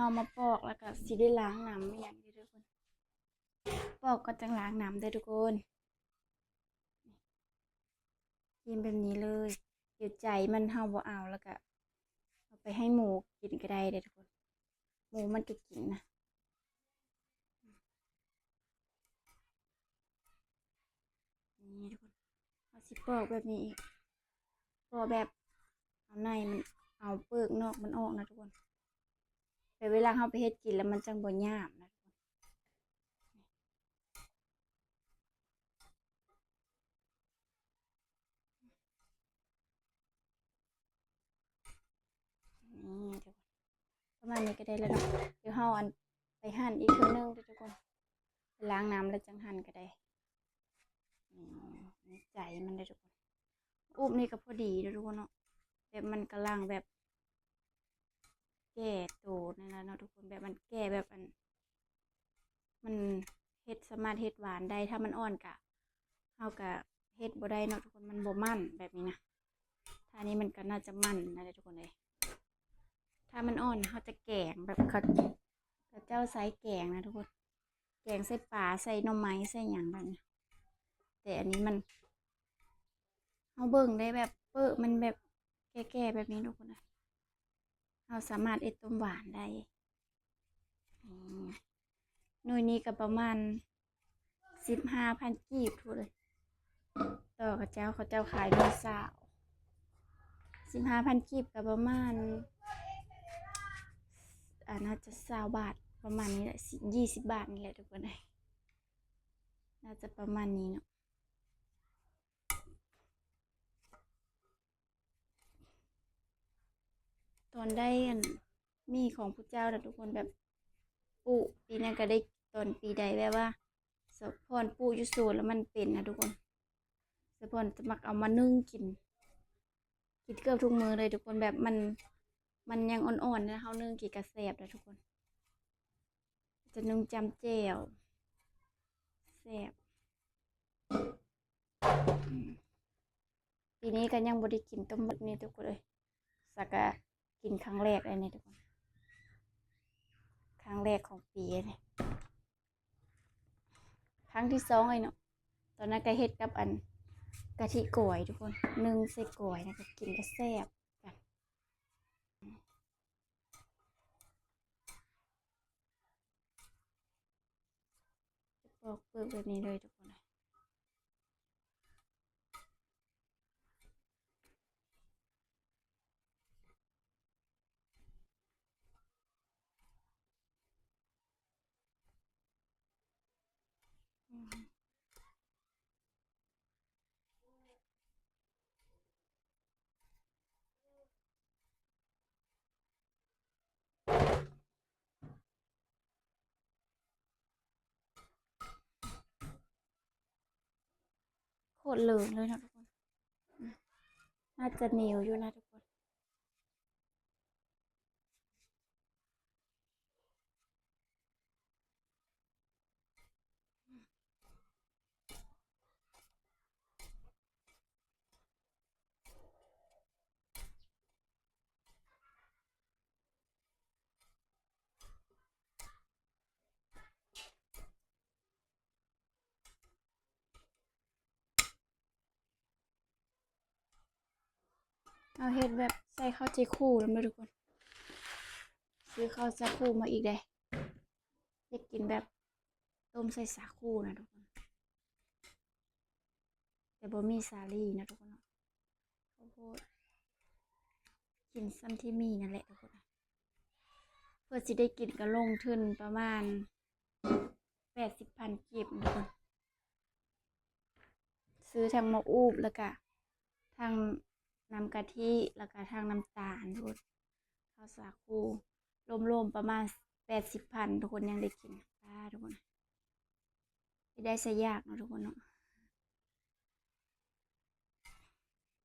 ເຮົາມາປອກແລ້ວກໍຊິໄດ້ລ້າງນ້ຳອີ່ຫຍັງເດີທຸກຄົນ. ປອກກ່ອນຈັ່ງລ້າງນ້ຳເດີທຸກຄົນ. ກິນແບບນີ້ເລີຍ. ດຽວໃຈມັນເຮົາບໍ່ເອົາ ແລ້ວກະເອົາໄປໃຫ້ໝູກິນກໍໄດ້ເດ້ທຸກຄົນ. ໝູມັນກໍກິນນະ. ນີ້ທຸກຄົນ ເຮົາຊິປອກແບບນີ້ອີກ. ປອກແບບເອົາໃນມັນ ເອົາເປີກນອກມັນອອກນະທຸກຄົນ. ແຕ່ເວລາເຮົາໄປເຮັດກິນແລ້ວມັນຈັ່ງບໍ່ຫຍາບນະທຸກຄົນ. ນີ້ທຸກຄົນ ປະມານນີ້ກໍໄດ້ແລ້ວເນາະ. ດຽວເຮົາ ອັນ ໄປຫັ້ນອີກເທື່ອໜຶ່ງເດີທຸກຄົນ. ໄປລ້າງນ້ຳແລ້ວຈັ່ງຫັ້ນກໍໄດ້. ນີ້ໃຈມັນເດີທຸກຄົນ. ອູບນີ້ກໍພໍດີເດີທຸກຄົນເນາະ. ແບບມັນກຳລັງແບບ ແກ່ໂຕນັ້ນລະເນາະທຸກຄົນ. ແບບມັນແກ່ແບບ ອັນ ມັນເຮັດ ສາມາດເຮັດຫວານໄດ້. ຖ້າມັນອ່ອນກະ ເຮົາກະເຮັດບໍ່ໄດ້ເນາະທຸກຄົນ. ມັນບໍ່ໝັ້ນແບບນີ້ນະ. ຖ້ານີ້ມັນກໍໜ້າຈະໝັ້ນນັ້ນແຫຼະທຸກຄົນເອີຍ. ຖ້າມັນອ່ອນເຮົາຈະແກງແບບເຂົາ ເຂົາເຈົ້າໃສ່ແກງນະທຸກຄົນ. ແກງໃສ່ປາ ໃສ່ໜໍ່ໄມ້ ໃສ່ຫຍັງແບບນີ້. ແຕ່ອັນນີ້ມັນ ເຮົາເບິ່ງໄດ້ແບບເປີກມັນແບບແກ່ໆແບບນີ້ທຸກຄົນເອີຍ. ເຮົາສາມາດເຮັດຕົ້ມຫວານໄດ້. ອືມ ໜ່ວຍນີ້ກໍປະມານສິບຫ້າພັນກີບພຸ້ນເລີຍ. ຕໍ່ເຂົາເຈົ້າ ເຂົາເຈົ້າຂາຍໜ່ວຍຊາວ ສິບຫ້າພັນກີບກໍປະມານ ອາ ໜ້າຈະຊາວບາດ ປະມານນີ້ແຫຼະ ຊາວ ຊາວບາດນີ້ແຫຼະທຸກຄົນເອີຍ. ໜ້າຈະປະມານນີ້ເນາະ. ຕອນໄດ້ ອັນ ໝີ່ຂອງຜູ້ເຈົ້ານະທຸກຄົນ ແບບປູກປີນັ້ນກໍໄດ້ ຕອນປີໃດແບບວ່າ ສະພອນປູກຢູ່ສວນແລ້ວມັນເປັນນະທຸກຄົນ. ສະພອນຈະມັກເອົາມາໜຶ້ງກິນ ກິນເກືອບທຸກມື້ເລີຍທຸກຄົນ. ແບບມັນ ມັນຍັງອ່ອນໆນະ ເຮົາໜຶ້ງກິນກໍແຊບນະທຸກຄົນ. ຈະໜຶ້ງຈ້ຳແຈ່ວ ແຊບ. ອືມ ປີນີ້ກໍຍັງບໍ່ໄດ້ກິນຕົ້ມໝົດນີ້ທຸກຄົນເອີຍ. ສັກກະກິນຄັ້ງແລກເລີຍນີ້ທຸກຄົນ ຄັ້ງແລກຂອງປີນີ້ ຄັ້ງທີສອງເລີຍເນາະ. ຕອນນັ້ນກໍເຮັດກັບ ອັນ ກະທິກອຍທຸກຄົນ ໜຶ້ງໃສ່ກອຍ ແລ້ວກໍກິນກໍແຊບກັນ. ຈະປອກເປືອກແບບນີ້ເລີຍທຸກຄົນ. ໂຄດເລີນເລີຍເນາະທຸກຄົນ. ອືມ ໜ້າຈະໜຽວຢູ່ນະທຸກຄົນ. ເຮົາເຮັດແບບໃສ່ເຂົ້າຈີ່ຄູນຳເດີທຸກຄົນ. ຊື້ເຂົ້າສາຄູມາອີກເດ້. ຢາກກິນແບບຕົ້ມໃສ່ສາຄູນະທຸກຄົນ. ແຕ່ບໍ່ມີສາລີນະທຸກຄົນເນາະ. ເຂົ້າໂພດ ກິນສ່ຳທີ່ມີນັ້ນແຫຼະທຸກຄົນ. ເພື່ອຊິໄດ້ກິນກໍລົງທຶນປະມານແປດສິບພັນກີບທຸກຄົນ. ຊື້ທັງໝາກອູບ ແລ້ວກະທັງນ້ຳກະທິ ແລ້ວກະທັງນ້ຳຕານພຸ້ນ ເຂົ້າສາຄູ ລວມໆປະມານແປດສິບພັນທຸກຄົນ ຍັງໄດ້ກິນ. ປ້າ ທຸກຄົນ ຊິໄດ້ໃສ່ຢາກເນາະທຸກຄົນເນາະ.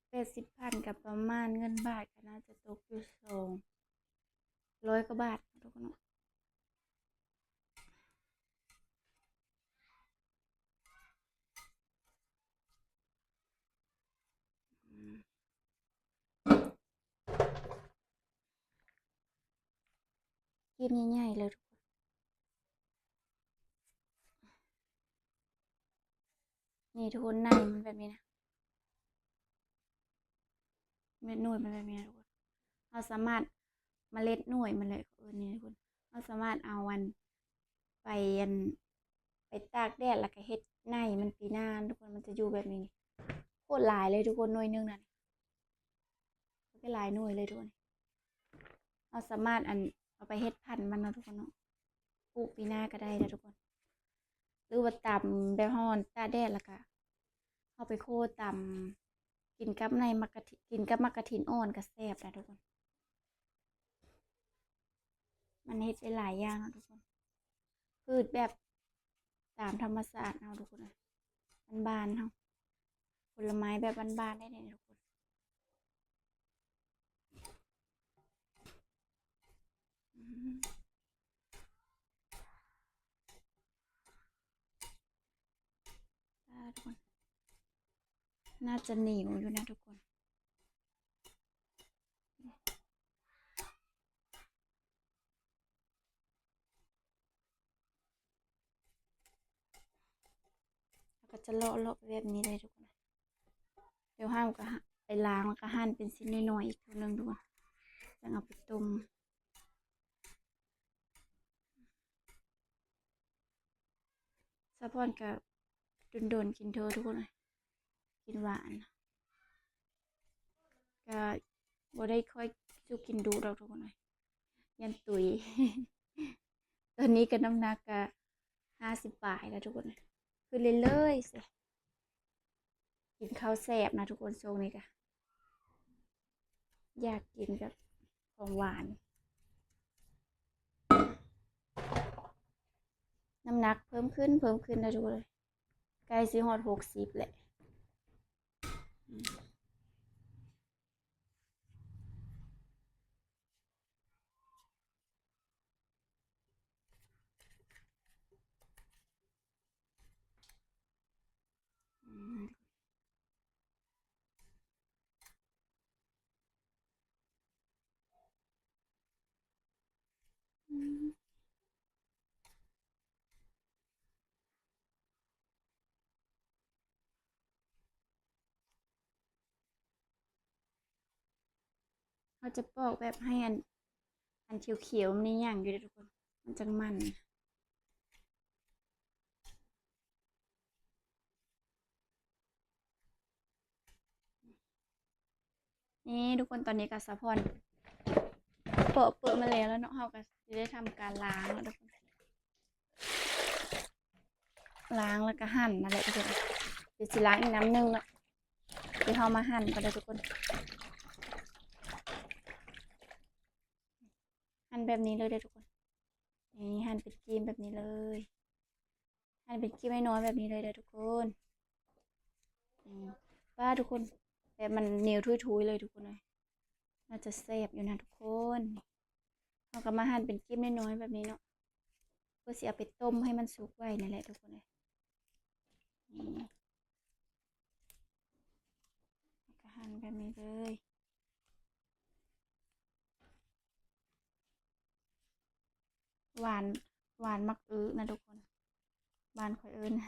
ແປດສິບພັນກໍປະມານເງິນບາດກໍໜ້າຈະຕົກຢູ່ສອງຮ້ອຍກວ່າບາດເນາະທຸກຄົນເນາະ. ອືມ ກິ ບໃຫຍ່ໆເລີຍທຸກຄົນ. ນີ້ທຸກຄົນ ໃນມັນແບບນີ້ນະ ເມັດໜ່ວຍມັນແບບນີ້ນະທຸກຄົນ. ເຮົາສາມາດ ເມລັດໜ່ວຍມັນເລີຍ ເຂົາເອີ້ນນີ້ທຸກຄົນ. ເຮົາສາມາດເອົາອັນ ໄປອັນ ໄປຕາກແດດ ແລ້ວກະເຮັດໃນມັນປີໜ້າທຸກຄົນ ມັນຈະຢູ່ແບບນີ້. ໂຄດຫຼາຍເລີຍທຸກຄົນ ໜ່ວຍໜຶ່ງນັ້ນ ໂຄດຫຼາຍໜ່ວຍເລີຍທຸກຄົນ. ເຮົາສາມາດອັນ ເອົາໄປເຮັດພັນມັນເນາະທຸກຄົນເນາະ ປູກປີໜ້າກະໄດ້ເດີທຸກຄົນ. ຫຼືວ່າຕຳແບບເຮົາຕາກແດດ ແລ້ວກະເຮົາໄປໂຄດຕຳ ກິນກັບໃນໝາກກະທິ ກິນກັບໝາກກະທິນອ່ອນກະແຊບນະທຸກຄົນ. ມັນເຮັດໄດ້ຫຼາຍຢ່າງເນາະທຸກຄົນ ພືດແບບຕາມທຳມະຊາດເຮົາທຸກຄົນເອີຍ ບ້ານໆເຮົາ ຜົນລະໄມ້ແບບບ້ານໆໄດ້ເດທຸກຄົນ. ອືມ ອ່າ ທຸກຄົນ ໜ້າຈະໜຽວຢູ່ນະທຸກຄົນ. ເຮົາກະຈະເລາະໆ ແບບນີ້ເລີຍທຸກຄົນ. ດຽວເຮົາກະໄປລ້າງ ແລ້ວກະຫັ່ນເປັນຊິ້ນນ້ອຍໆ ອີກເທື່ອໜຶ່ງທຸກຄົນ ຈັ່ງເອົາໄປຕົ້ມ. ສາວພອນກະດົນໆກິນເທື່ອທຸກຄົນເອີຍ ກິນຫວານ ກະບໍ່ໄດ້ຄ່ອຍສູ່ກິນດຸດອກທຸກຄົນເອີຍ ຢ້ານຕຸຍ. ຕອນນີ້ກະນ້ຳໜັກກະຫ້າສິບປາຍແລ້ວທຸກຄົນ ຂຶ້ນເລື້ອຍໆ ກິນເຂົ້າແຊບນະທຸກຄົນ. ຊ່ວງນີ້ກະຢາກກິນແບບຂອງຫວານ ນ້ຳໜັກເພີ່ມຂຶ້ນ ເພີ່ມຂຶ້ນແລ້ວທຸກຄົນເອີຍ ໃກ້ຊິຮອດຫົກສິບແລ້ວ. ເຮົາຈະປອກແບບໃຫ້ອັນ ອັນຂຽວໆ ມັນຍັງຢູ່ເດ້ທຸກຄົນ ມັນຈັ່ງມັນ. ນີ້ທຸກຄົນ ຕອນນີ້ກະສາວພອນເປາະເປິມາແລ້ວເນາະ ເຮົາກະຊິໄດ້ທຳການລ້າງແລ້ວທຸກຄົນ ລ້າງແລ້ວກະຫັ່ນນັ້ນແຫຼະທຸກຄົນ. ດຽວຊິລ້າງອີກນ້ຳໜຶ່ງເນາະ ດຽວເຮົາມາຫັ່ນກັນເດີທຸກຄົນ. ຫັ່ນແບບນີ້ເລີຍເດີທຸກຄົນ ນີ້ ຫັ່ນເປັນກີບແບບນີ້ເລີຍ ຫັ່ນເປັນກີບນ້ອຍໆ ແບບນີ້ເລີຍເດີທຸກຄົນ. ນີ້ ປ້າທຸກຄົນ ແບບມັນໜຽວທຸຍໆ ເລີຍທຸກຄົນເອີຍ ໜ້າຈະແຊບຢູ່ນະທຸກຄົນ. ເຮົາກະມາຫັ່ນເປັນກີບນ້ອຍໆ ແບບນີ້ເນາະ ເພື່ອຊິເອົາໄປຕົ້ມໃຫ້ມັນສຸກໄວນັ້ນແຫຼະທຸກຄົນເອີຍ. ນີ້ ເຮົາກະຫັ່ນແບບນີ້ເລີຍ. ຫວານ ຫວານໝາກອຶນະທຸກຄົນ ບ້ານຂ້ອຍເອີ້ນ. ນ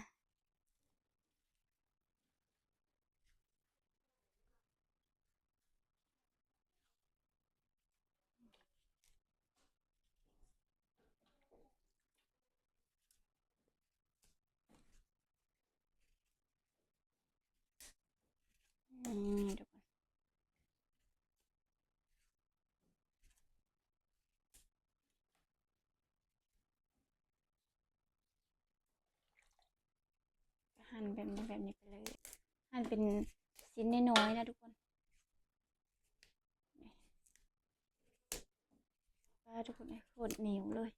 ີ້ທຸກຄົນ ກະຫັ່ນແບບນີ້ ແບບນີ້ໄປເລີຍ ຫັ່ນເປັນຊິ້ນນ້ອຍໆ ນະທຸກຄົນ. ປ້າທຸກຄົນເອີຍ ໂຄດໜຽວເລີຍ.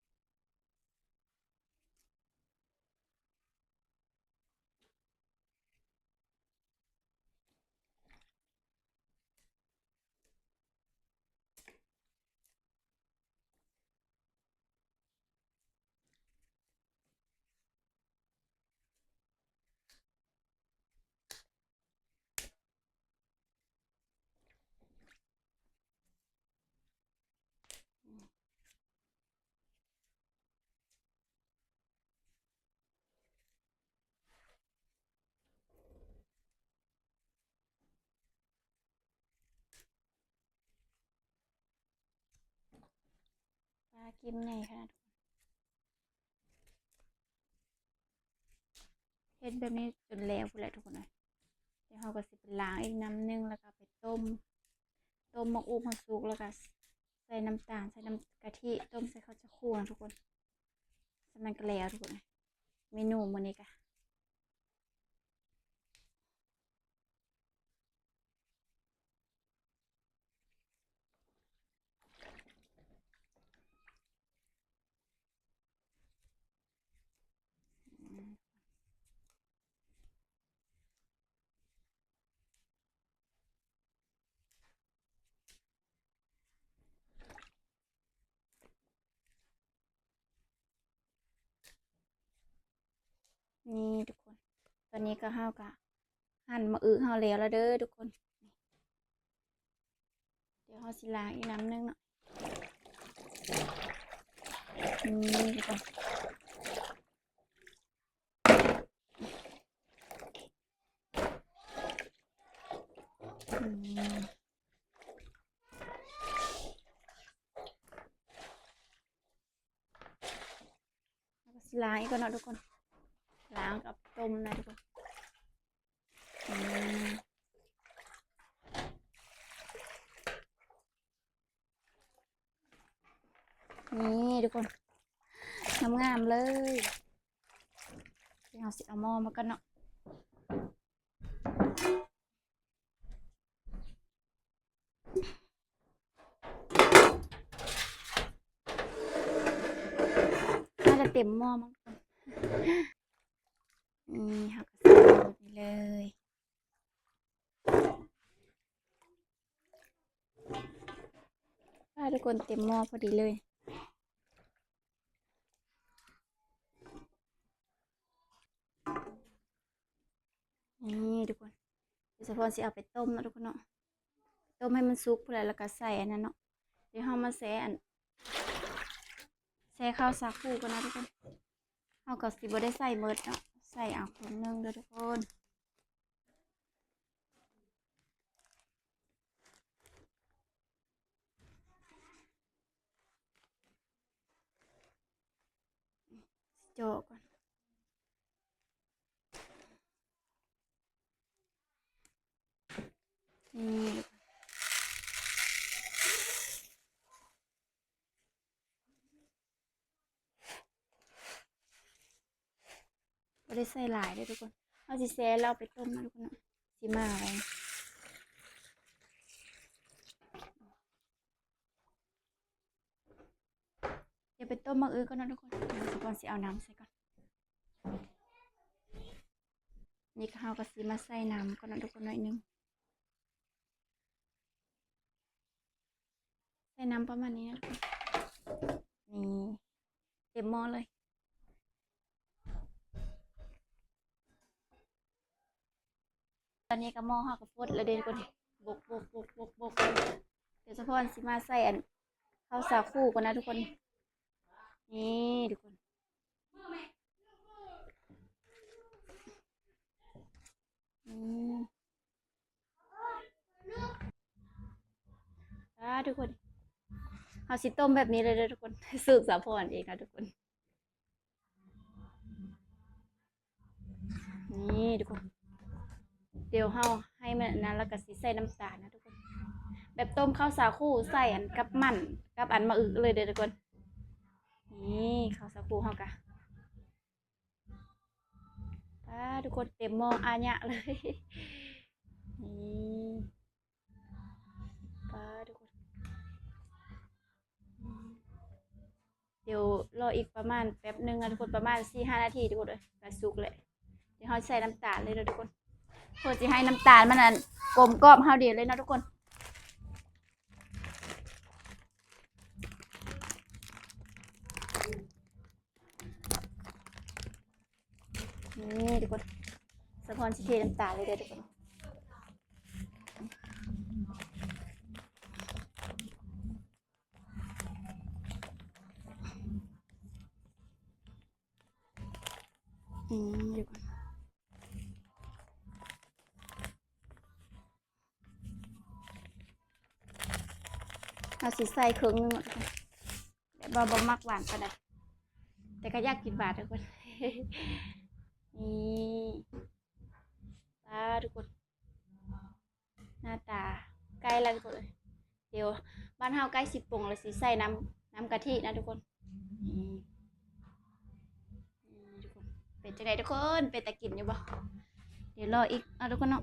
ອືມ ກິມໃຫຍ່ຂະໜາດ ເຮັດແບບນີ້ຈົນແລ້ວພຸ້ນແຫຼະທຸກຄົນເອີຍ. ດຽວເຮົາກໍຊິໄປລ້າງອີກນ້ຳໜຶ່ງ ແລ້ວກໍໄປຕົ້ມ ຕົ້ມໝາກອູມໃຫ້ສຸກ ແລ້ວກໍໃສ່ນ້ຳຕານ ໃສ່ນ້ຳກະທິ ຕົ້ມໃສ່ເຂົ້າສາຄູນະທຸກຄົນ. ສ່ຳນັ້ນກໍແລ້ວທຸກຄົນເອີຍ ເມນູມື້ນີ້ກະ ນີ້ທຸກຄົນ ຕອນນີ້ກໍ ເຮົາກໍ ຫັ້ນໝາກອຶເຮົາແລ້ວລະເດີທຸກຄົນ. ດຽວເຮົາຊິລ້າງອີກນ້ຳໜຶ່ງເນາະ. ນີ້ທຸກຄົນ ອືມ ເຮົາກໍຊິລ້າງອີກກ່ອນເນາະທຸກຄົນ ລ້າງກັບຕົ້ມນະທຸກຄົນ. ອືມ ນີ້ທຸກຄົນ ງາມໆເລີຍ. ດຽວເຮົາຊິເອົາໝໍ້ມາກ່ອນເນາະ. ໜ້າຈະເຕັມໝໍ້ມັ້ງ. ນີ້ເຮົາກໍໃສ່ໝໍ້ນີ້ເລີຍ. ປ້າ ທຸກຄົນ ເຕັມໝໍ້ພໍດີເລີຍ. ນີ້ທຸກຄົນ ດຽວສາວພອນຊິເອົາໄປຕົ້ມເນາະທຸກຄົນເນາະ ຕົ້ມໃຫ້ມັນສຸກພຸ້ນແຫຼະ ແລ້ວກໍໃສ່ອັນນັ້ນເນາະ. ດຽວເຮົາມາແຊ່ອັນ ແຊ່ເຂົ້າສາຄູກ່ອນນະທຸກຄົນ. ເຮົາກໍຊິບໍ່ໄດ້ໃສ່ໝົດເນາະ ໃສ່ເອົາເຄິ່ງໜຶ່ງເດີທຸກຄົນ. ເຈາະກ່ອນ ນີ້ ບໍ່ໄດ້ໃສ່ຫຼາຍເດີທຸກຄົນ ເຮົາຊິແຊ່ແລ້ວເອົາໄປຕົ້ມເນາະທຸກຄົນເນາະ ຊິໝ້າໄວ້. ດຽວໄປຕົ້ມໝາກອຶກ່ອນເນາະທຸກຄົນ ດຽວສາວພອນຊິເອົານ້ຳໃສ່ກ່ອນ. ນີ້ກໍ ເຮົາກໍຊິມາໃສ່ນ້ຳກ່ອນເນາະທຸກຄົນ ໜ້ອຍໜຶ່ງ ໃສ່ນ້ຳປະມານນີ້ນະທຸກຄົນ. ນີ້ ເຕັມໝໍ້ເລີຍ. ຕອນນີ້ກໍໝໍ້ເຮົາກໍຟົດແລ້ວເດ້ທຸກຄົນ ບົກໆໆໆໆ. ດຽວສາວພອນຊິມາໃສ່ອັນ ເຂົ້າສາຄູກ່ອນນະທຸກຄົນ. ນີ້ທຸກຄົນ ນີ້ ອ່າ ທຸກຄົນ ເຮົາຊິຕົ້ມແບບນີ້ເລີຍເດີທຸກຄົນ ສູດສາວພອນເອງນະທຸກຄົນ. ນີ້ທຸກຄົນ ດຽວເຮົາໃຫ້ມັນອັນນັ້ນ ແລ້ວກໍຊິໃສ່ນ້ຳຕານນະທຸກຄົນ ແບບຕົ້ມເຂົ້າສາຄູໃສ່ອັນກັບມັນ ກັບອັນໝາກອຶເລີຍເດີທຸກຄົນ. ນີ້ເຂົ້າສາຄູເຮົາກະ ປ້າ ທຸກຄົນ ເຕັມໝໍ້ອາຍະເລີຍ. ນີ້ ປ້າ ທຸກຄົນ ດຽວລໍອີກປະມານແປັບໜຶ່ງນະທຸກຄົນ ປະມານສີ່ຫ້ານາທີທຸກຄົນເອີຍ ກະສຸກແຫຼະ. ດຽວເຮົາໃສ່ນ້ຳຕານເລີຍເນາະທຸກຄົນ ເພື່ອຊິໃຫ້ນ້ຳຕານມັນອັນ ກົມກ່ອມເຮົາດີເລີຍເນາະທຸກຄົນ. ນີ້ທຸກຄົນ ສາວພອນຊິເທນ້ຳຕານເລີຍເດີທຸກຄົນ. ນີ້ທຸກຄົນ ເຮົາຊິໃສ່ເຄິ່ງໜຶ່ງເນາະທຸກຄົນ ແບ ບໍ່ ບໍ່ມັກຫວານປານໃດ ແຕ່ກໍຢາກກິນຫວານທຸກຄົນ. ນີ້ ປາ ທຸກຄົນ ໜ້າຕາໃກ້ແລ້ວທຸກຄົນເອີຍ. ດຽວບ້ານເຮົາໃກ້ຊິປົງແລ້ວ ຊິໃສ່ນ້ຳ ນ້ຳກະທິນະທຸກຄົນ. ນີ້ ນີ້ທຸກຄົນ ເປັນຈັ່ງໃດທຸກຄົນ ເປັນຕາກິນຢູ່ບໍ່? ດຽວລໍອີກເນາະທຸກຄົນເນາະ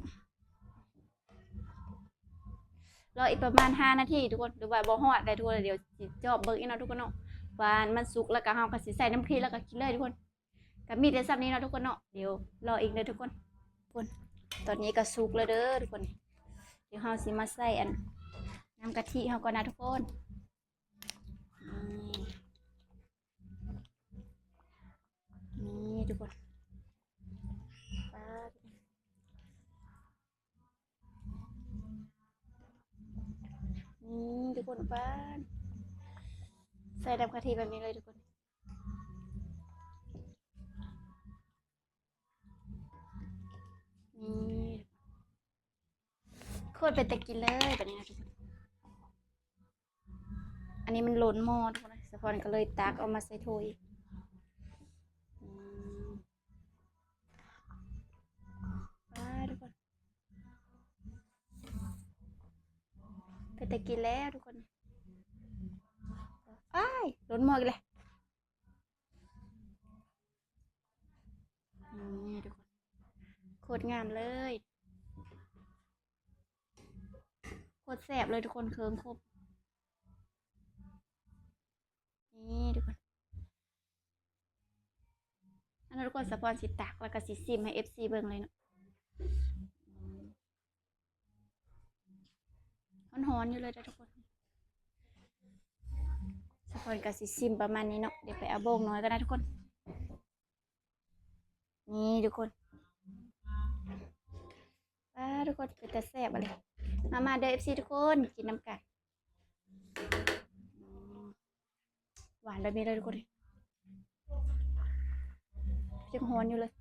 ລໍອີກປະມານຫ້ານາທີທຸກຄົນ ຫຼືວ່າບໍ່ຮອດໃດທຸກຄົນ. ດຽວຊິຈອບເບິ່ງອີກເນາະທຸກຄົນເນາະ ວ່າມັນສຸກແລ້ວກໍ ເຮົາກໍຊິໃສ່ນ້ຳເຄັມແລ້ວກໍກິນເລີຍທຸກຄົນ. ກໍມີແຕ່ສ່ຳນີ້ເນາະທຸກຄົນເນາະ ດຽວລໍອີກເດີທຸກຄົນ. ຄົນ ຕອນນີ້ກໍສຸກແລ້ວເດີທຸກຄົນ. ດຽວເຮົາຊິມາໃສ່ອັນ ນ້ຳກະທິເຮົາກ່ອນນະທຸກຄົນ. ນີ້ ນີ້ທຸກຄົນ ປາດ ນີ້ທຸກຄົນ ປາດ ໃສ່ນ້ຳກະທິແບບນີ້ເລີຍທຸກຄົນ. ນີ້ ໂຄດເປັນຕາກິນເລີຍບາດນີ້ນະທຸກຄົນ. ອັນນີ້ມັນລົ້ນໝໍ້ທຸກຄົນ ສາວພອນກໍເລີຍຕັກເອົາມາໃສ່ຖ້ວຍ. ອືມ ປາດ ທຸກຄົນ ເປັນຕາກິນແລ້ວທຸກຄົນ. ອ້າຍ ລົ້ນໝໍ້ອີກແລ້ວ. ນີ້ທຸກຄົນ ໂຄດງາມເລີຍ ໂຄດແຊບເລີຍທຸກຄົນ ເຄີງຄົບ. ນີ້ທຸກຄົນ ອັນນັ້ນທຸກຄົນ ສາວພອນຊິຕັກ ແລ້ວກໍຊິຊິມໃຫ້ເອັຟຊີເບິ່ງເລີຍເນາະ. ຮ້ອນໆຢູ່ເລີຍເດີທຸກຄົນ. ສາວພອນກໍຊິຊິມປະມານນີ້ເນາະ. ດຽວໄປເອົາໂບງນ້ອຍກ່ອນນະທຸກຄົນ. ນີ້ທຸກຄົນ ປາ ທຸກຄົນ ເປັນຕາແຊບອີ່ຫຼີ. ມາ ມາເດີ ເອັຟຊີ ທຸກຄົນ ກິນນຳກັນ. ຫວານແບບນີ້ເລີຍທຸກຄົນ ຍັງຮ້ອນຢູ່ເລີຍ.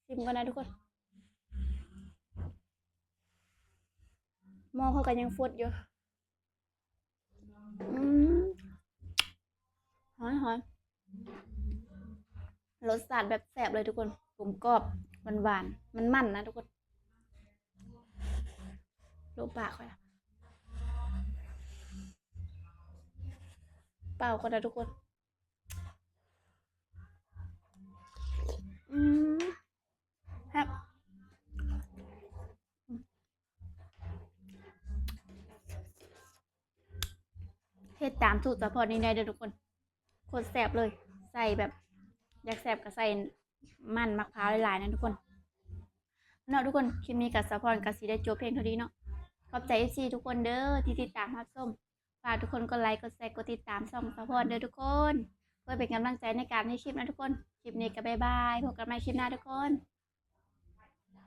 ຊິມກ່ອນນະທຸກຄົນ ໝໍ້ເຂົາກໍຍັງຟົດຢູ່. ອືມ ຫອມໆ ລົດຊາດແບບແຊບເລີຍທຸກຄົນ ກົມກອບ ຫວານໆ ມັນໆ ນະທຸກຄົນ. ໂລະປາກຂ້ອຍລະ ເປົ່າກ່ອນນະທຸກຄົນ. ອືມ ແຊບ ເຮັດຕາມສູດສາວພອນນີ້ໄດ້ເດີທຸກຄົນ ໂຄດແຊບເລີຍ. ໃສ່ແບບ ຢາກແຊບກໍໃສ່ມັນໝາກພ້າວຫຼາຍໆ ນະທຸກຄົນເນາະ. ທຸກຄົນ ຄລິບນີ້ກໍ ສາວພອນກໍຊິໄດ້ຈົບພຽງເທົ່ານີ້ເນາະ. ຂອບໃຈ ເອັຟຊີ ທຸກຄົນເດີທີ່ຕິດຕາມຮັບຊົມ. ຝາກທຸກຄົນກົດໄລ ກົດແຊ ກົດຕິດຕາມຊ່ອງສາວພອນເດີທຸກຄົນ ເພື່ອເປັນກຳລັງໃຈໃນການເຮັດຄລິບນະທຸກຄົນ. ຄລິບນີ້ກໍບາຍບາຍ ພົບກັນໃໝ່ຄລິບໜ້າທຸກຄົນ.